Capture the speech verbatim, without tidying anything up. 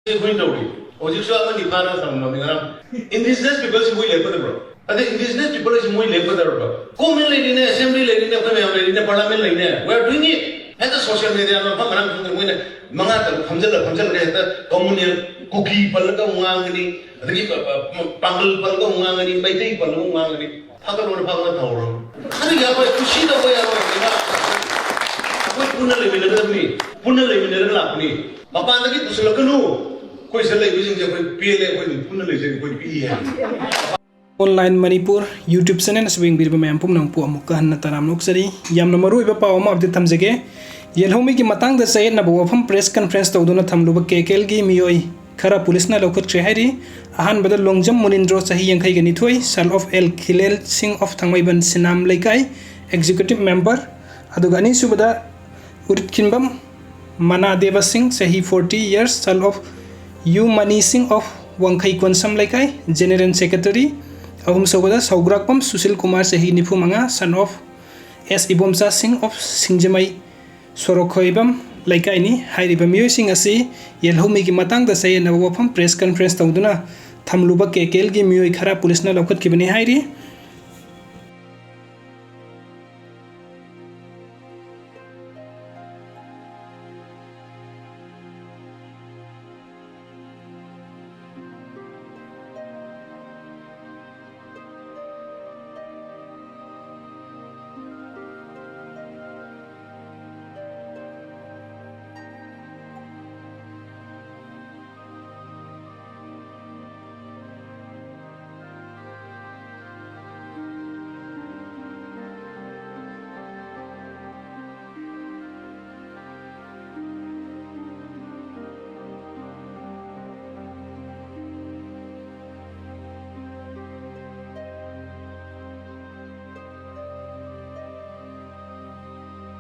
ꯑꯩꯈꯣꯏꯅ ꯇꯧꯔꯤ꯫ ꯍꯧꯖꯤꯛꯁꯨ ꯑꯃꯅꯤ ꯐꯥꯔꯒ ꯊꯝꯃꯝꯃꯤ ꯉꯔꯥꯡ꯫ Indigenous people ꯁꯤ ꯃꯣꯏ ꯂꯦꯞꯀꯗꯕ꯭ꯔꯣ? ꯑꯗꯩ Indigenous people ꯍꯥꯏꯁꯤ ꯃꯣꯏ ꯂꯦꯞꯀꯗꯧꯔꯕ? Government ꯂꯩꯔꯤꯅꯦ, Assembly ꯂꯩꯔꯤꯅꯦ, ꯑꯩꯈꯣꯏ ꯃꯌꯥꯝ ꯂꯩꯔꯤꯅꯦ, Parliament ꯂꯩꯔꯤꯅꯦ, we are doing it꯫ ꯍꯦꯛꯇ social media ꯗ ꯃꯐꯝ ꯃꯔꯥꯡ ꯈꯪꯗꯅ ꯃꯣꯏꯅ ꯃꯉꯥ ꯇꯔꯨꯛ ꯐꯝꯖꯜꯂ ꯐꯝꯖꯜꯂꯒ ꯍꯦꯛꯇ communal ꯀꯨꯀꯤ ꯄꯜꯂꯒ ꯑꯃꯨꯛ ꯉꯥꯡꯒꯅꯤ, ꯑꯗꯒꯤ ꯄ-, ꯄ-, ꯄꯥꯡꯒꯜ ꯄꯜꯂꯒ ꯑꯃꯨꯛ ꯉꯥꯡꯒꯅꯤ, ꯃꯩꯇꯩ ꯄꯜꯂꯒ ꯑꯃꯨꯛ ꯉꯥꯡꯒꯅꯤ꯫ ꯐꯥꯒꯠꯂꯣꯅ ꯐꯥꯒꯠꯂ ꯊꯝꯍꯧꯔꯣ꯫ ꯑꯗꯨ ꯌꯥꯔꯣꯏ, ꯀꯨꯁꯤ ꯇꯧꯕ ꯌꯥꯔꯣꯏ꯫ ꯑꯩꯈꯣꯏ ꯄꯨꯟꯅ ꯂꯩꯃꯤꯟꯅꯒꯗꯕꯅꯤ, ꯄꯨꯟꯅ ꯂꯩꯃꯤꯟꯅꯔꯒ ꯂꯥꯛꯄꯅꯤ꯫ ꯃꯄꯥꯟꯗꯒꯤ ꯄꯨꯁꯤꯜꯂꯛꯀꯅꯨ꯫ ꯑꯩꯈꯣꯏ ꯁꯤꯗ ꯂꯩꯕꯁꯤꯡꯁꯦ ꯑꯩꯈꯣꯏ ꯄꯦꯜꯂꯦ, ꯑꯩꯈꯣꯏ ꯑꯗꯨꯝ ꯄꯨꯟꯅ ꯂꯩꯖꯒꯦ, ꯑꯩꯈꯣꯏ ꯄꯤꯛꯏ ꯍꯥꯏ꯫ Online Manipur YouTube channel ꯑꯁꯤꯕꯨ ꯌꯦꯡꯕꯤꯔꯤꯕ ꯃꯌꯥꯝ ꯄꯨꯝꯅꯃꯛꯄꯨ ꯑꯃꯨꯛꯀ ꯍꯟꯅ ꯇꯔꯥꯝꯅ ꯑꯣꯛꯆꯔꯤ꯫ ꯌꯥꯝꯅ ꯃꯔꯨꯑꯣꯏꯕ ꯄꯥꯎ ꯑꯃ update ꯊꯝꯖꯒꯦ꯫ ꯌꯦꯜꯍꯧꯃꯤꯒꯤ ꯃꯇꯥꯡꯗ ꯆꯌꯦꯠꯅꯕ ꯋꯥꯐꯝ press conference ꯇꯧꯗꯨꯅ ꯊꯝꯂꯨꯕ ꯀꯦꯀꯦꯜꯒꯤ ꯃꯤꯑꯣꯏ ꯈꯔ ꯄꯨꯂꯤꯁꯅ ꯂꯧꯈꯠꯈ꯭ꯔꯦ ꯍꯥꯏꯔꯤ꯫ ꯑꯍꯥꯟꯕꯗ ꯂꯣꯡꯖꯝ ꯃꯨꯅꯤꯟꯗ꯭ꯔꯣ, ꯆꯍꯤ ꯌꯥꯡꯈꯩꯒ ꯅꯤꯊꯣꯏ, son of ꯑꯦꯜ ꯈꯤꯂꯦꯜ ꯁꯤꯡ of ꯊꯥꯡꯃꯩꯕꯟ ꯁꯤꯅꯥꯝ ꯂꯩꯀꯥꯏ, executive member꯫ ꯑꯗꯨꯒ ꯑꯅꯤꯁꯨꯕꯗ ꯎꯔꯤꯠꯈꯤꯟꯕꯝ ꯃꯅꯥꯗꯦꯕ ꯁꯤꯡ, ꯆꯍꯤ forty years, son of Y Mani Singh of ꯋꯥꯡꯈꯩ ꯀꯣꯟꯁꯝ ꯂꯩꯀꯥꯏ, general secretary꯫ ꯑꯍꯨꯝꯁꯨꯕꯗ ꯁꯧꯒ꯭ꯔꯥꯛꯄꯝ ꯁꯨꯁꯤꯜ ꯀꯨꯃꯥꯔ, ꯆꯍꯤ ꯅꯤꯐꯨ ꯃꯉꯥ, son of ꯑꯦꯁ ꯏꯕꯣꯝꯆꯥ ꯁꯤꯡ of ꯁꯤꯡꯖꯃꯩ ꯁꯣꯔꯣꯛꯈꯣꯏꯕꯝ ꯂꯩꯀꯥꯏꯅꯤ꯫ ꯍꯥꯏꯔꯤꯕ ꯃꯤꯑꯣꯏꯁꯤꯡ ꯑꯁꯤ ꯌꯦꯜꯍꯧꯃꯤꯒꯤ ꯃꯇꯥꯡꯗ ꯆꯌꯦꯠꯅꯕ ꯋꯥꯐꯝ press conference ꯇꯧꯗꯨꯅ ꯊꯝꯂꯨꯕ ꯀꯦꯀꯦꯜꯒꯤ ꯃꯤꯑꯣꯏ ꯈꯔ ꯄꯨꯂꯤꯁꯅ ꯂꯧꯈꯠꯈꯤꯕꯅꯤ ꯍꯥꯏꯔꯤ꯫